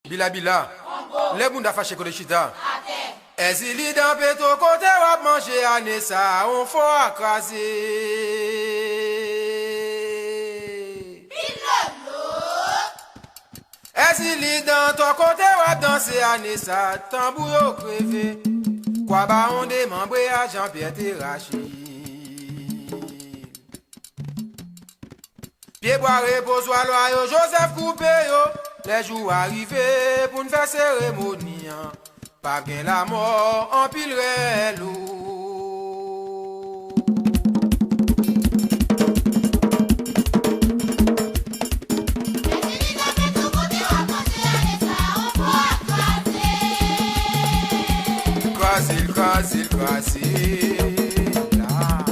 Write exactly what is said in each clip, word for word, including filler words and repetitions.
Bila bila. Lè bounda fache kote chita. Èzili dan Petro kote w ap manje ane sa a, on fò a kraze. Èzili dan tò kote w ap danse ane sa a, tanbou yo kreve. Kwa bawon demanbre a, Jean Pierre te rache. Pyebwa repozwa lwa yo, Joseph koupe yo. Lè jou a rive pou n fè seremoni an, p ap gen lamò, anpil rèl o. Kraze l, kraze l, kraze l la.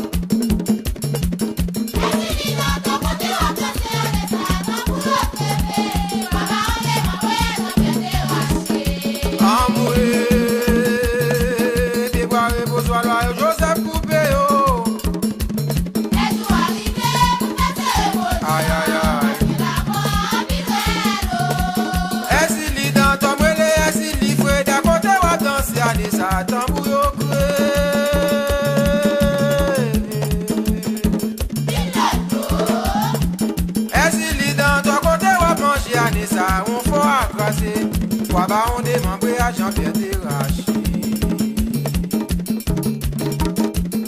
Anmwe, pyebwa repozwa lwa yo, Joseph koupe yo. Ay, ay, ay. Èzili dan tò m rele, Èzili Freda, kote w ap danse ane sa a, tanbou yo kreve. Èzili dan tò kote w ap manje ane sa a, on fò a kraze. Kwa bawon demanbre a, Jean Pierre te rache.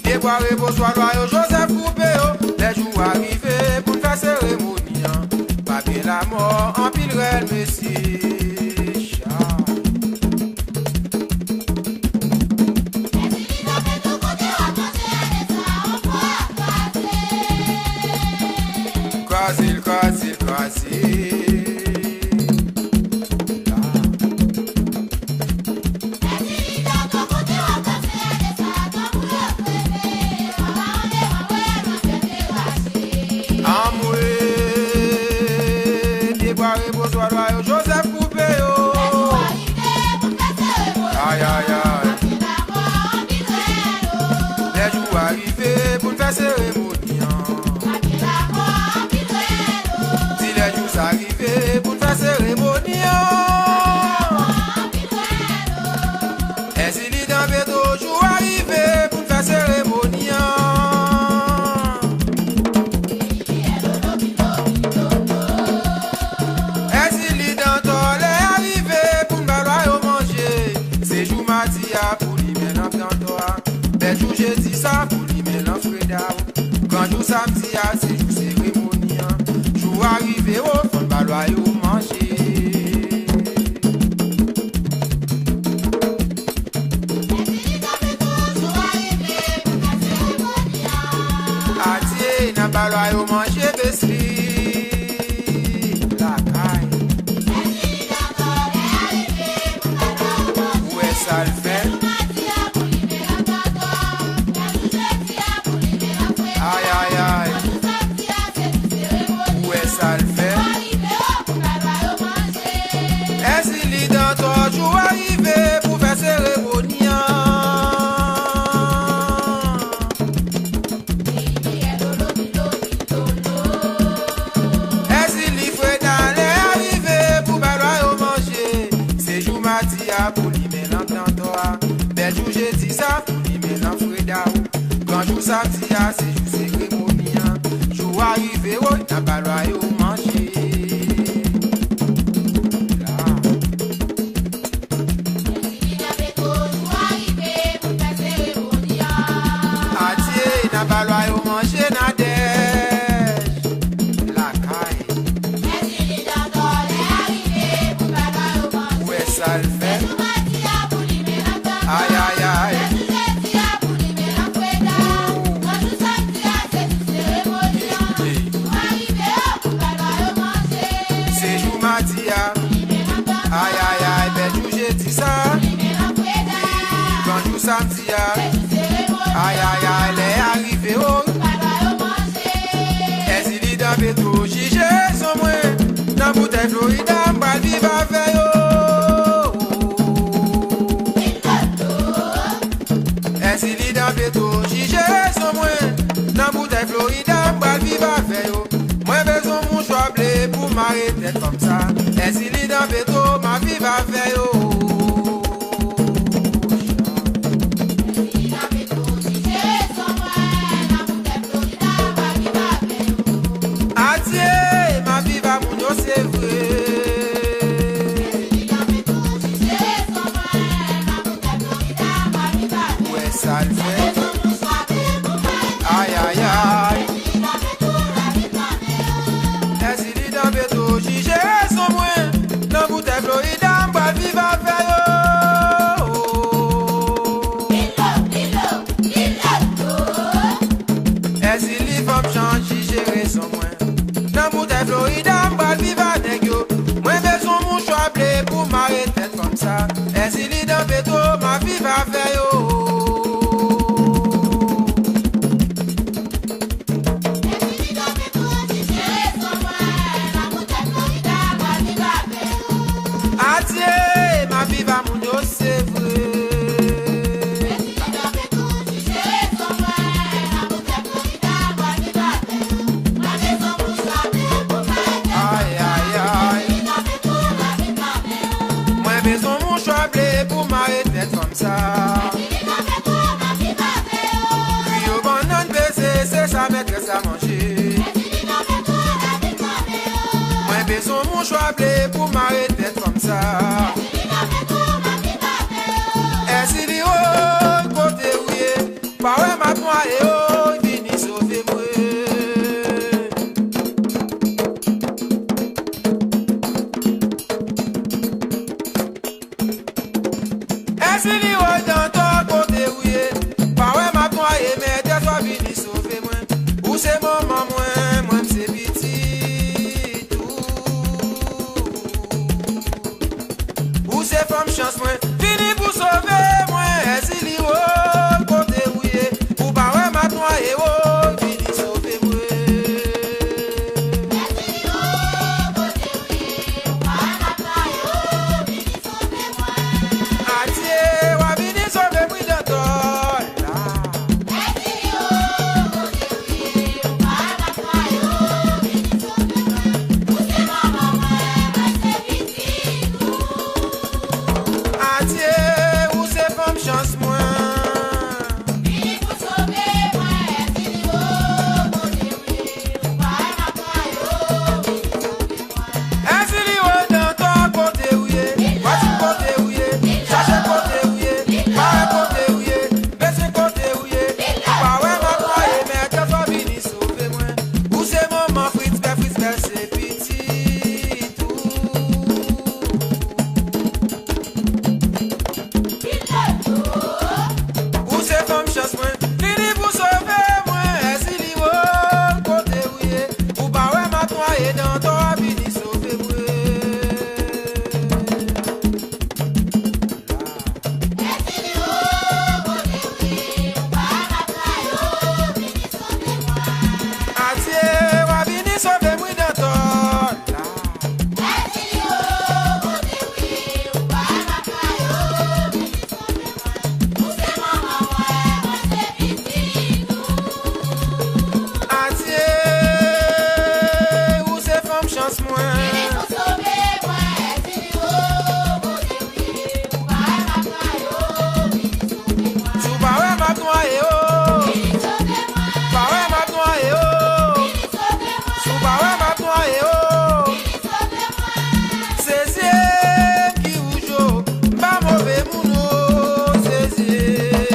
Pyebwa repozwa lwa yo, Joseph koupe yo. Lè jou a rive pou n fè seremoni an, p ap gen lamò, anpil rèl mesye. Cha. Kraze l, kraze l, kraze l la. Anmwe, pyebwa repozwa lwa yo, Joseph koupe yo. Ay, ay, ay. Lè jou a rive pou n fè seremoni an. Di lè jou sa rive pou n fè seremoni an. Èzili dan Petro, jou a rive pou n fè seremoni an. Èzili dan tò, lè a rive pou n ba lwa yo manje. Se jou madi a pou limen lanp dan tò a. Bèl jou jedi sa pou limen lanp Freda. Gran jou samdi a, se jou seremoni an. Jou a rive o, fò n ba lwa yo manje. Adye, n a ba lwa yo manje, bèl lakay. Ou wè sa l fè? Ay, ay, ay. Ou wè sa l fè? Èzili dan tò, jou a rive pou fè seremoni an. Èzili Freda, lè a rive pou ba lwa yo manje. Se jou madi a pou limen lanp dan tò a. Bèl jou jedi sa pou limen lanp Freda o. Gran jou samdi a, se jou seremoni an. Jou a rive, woy, n a ba lwa yo manje. Adye, n a ba lwa yo manje, Nadège. Lakay. Ou wè sa l fè? Ay, ay, ay. Se jou madi a. Ay, ay, ay, bèl jou jedi sa. Gran jou samdi a. Ay, ay, ay, lè a rive o. Èzili dan Petro, jije son mwen. Nan boutèy Florida, m pral viv avè yo. Èzili dan Petro, jije son mwen. Nan boutèy Florida, m pral viv avè yo. Mwen bezwen mouchwa ble pou mare tèt fanm sa. Èzili dan Petro, m a viv Èzili dan Petro, m ap viv avè yo. Adye, m ap viv a moun yo, se vre. Ay, ay, ay. Mwen bezwen mouchwa ble pou mare tèt fanm sa. Griyo bannann peze, se sa mètrès la manje. Mwen bezwen mouchwa ble pou mare tèt fanm sa. Èzili, woy, kote ou ye? Pa wè m ap nwaye, woy, vini sove mwen. Èzili, woy, Dantò, kote ou ye? Pa wè m ap nwaye, mètrès, vini sove mwen. Ou se manman mwen, mwen m se pitit ou. Ou se fanm chans mwen, vini pou sove mwen. Èzili, woy, kote ou ye? Ou pa wè m ap nwaye, woy, vini sove mwen. Adye, w a vini sove m wi, Dantò la. Adye, ou se fanm chans mwen. Èzili, woy, Dantò, kote ou ye? Pati kote ou ye? Chache kote ou ye? Pa wè kote ou ye? Bezwen kote ou ye? Ou pa wè m ap nwaye, mètrès, vini sove mwen. Ou se manman Fritz Bèl, Fritz Bèl se pitit ou. Ou se fanm chans mwen, vini pou sove mwen. Èzili, woy, kote ou ye? Ou pa wè m ap nwaye, Dantò, vini sove mwen. Adye, w a vini sove m wi, Dantò la. Adye, ou se fanm chans mwen. Si w pa wè m ap nwaye, oh. Pa wè m ap nwaye, oh. Si w pa wè m ap nwaye, oh. Se zye m ki wouj, oh. M pa move moun, oh. Se zye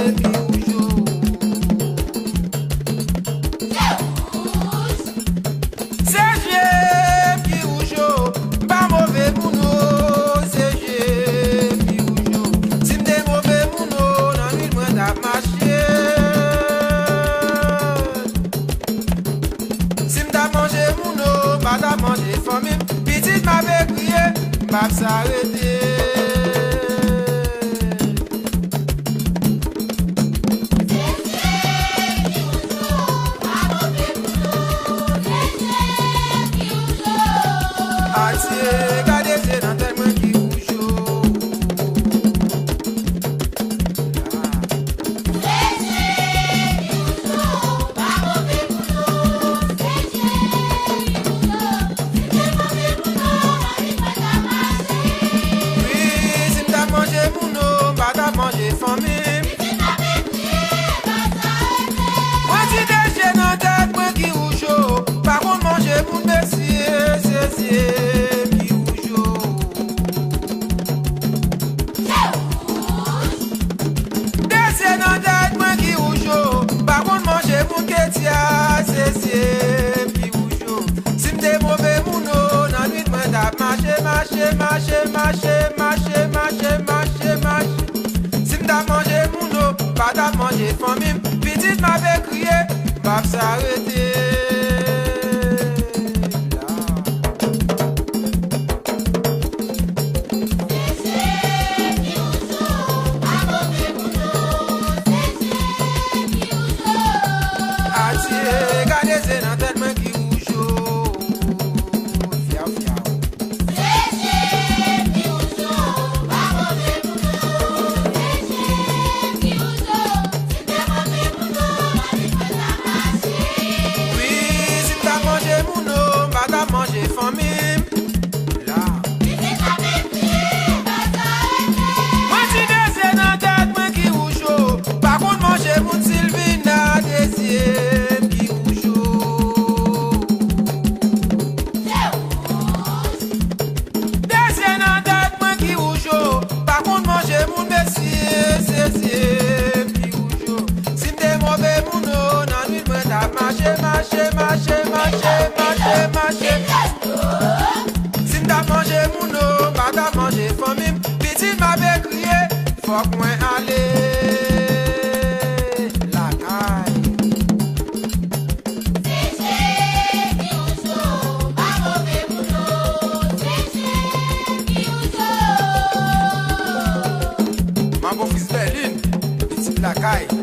m ki wouj, oh. Se je m ki wouj, oh, m pa move moun, oh, se je m ki wouj, oh. Si m te move moun, oh, nan nwit mwen t ap mache. Si m t ap manje moun, oh, m pa t ap manje fanmi m. Pitit m ape kriye, m p ap sa rete. Adye, gade zye nan tèt mwen ki wouj, oh. Wi, si m t ap manje moun, oh, m pa t ap manje fanmi m. Mwen di de je nan tèt mwen ki wouj, oh, pa konn manje moun, mesye, se zye m ki wouj, oh. De zye nan tèt mwen ki wouj, oh, pa konn manje moun, Ketia, se zye m ki wouj, oh. Si m te move moun, oh, nan nwit mwen t ap mache, mache, mache. Si m t ap manje moun, oh, pa t ap manje fanmi m. Pitit m ape kriye, m p ap sa rete la. Zanmi m, pitit m ape kriye, fòk mwen ale lakay. Manbo Fils Berlin, pitit lakay.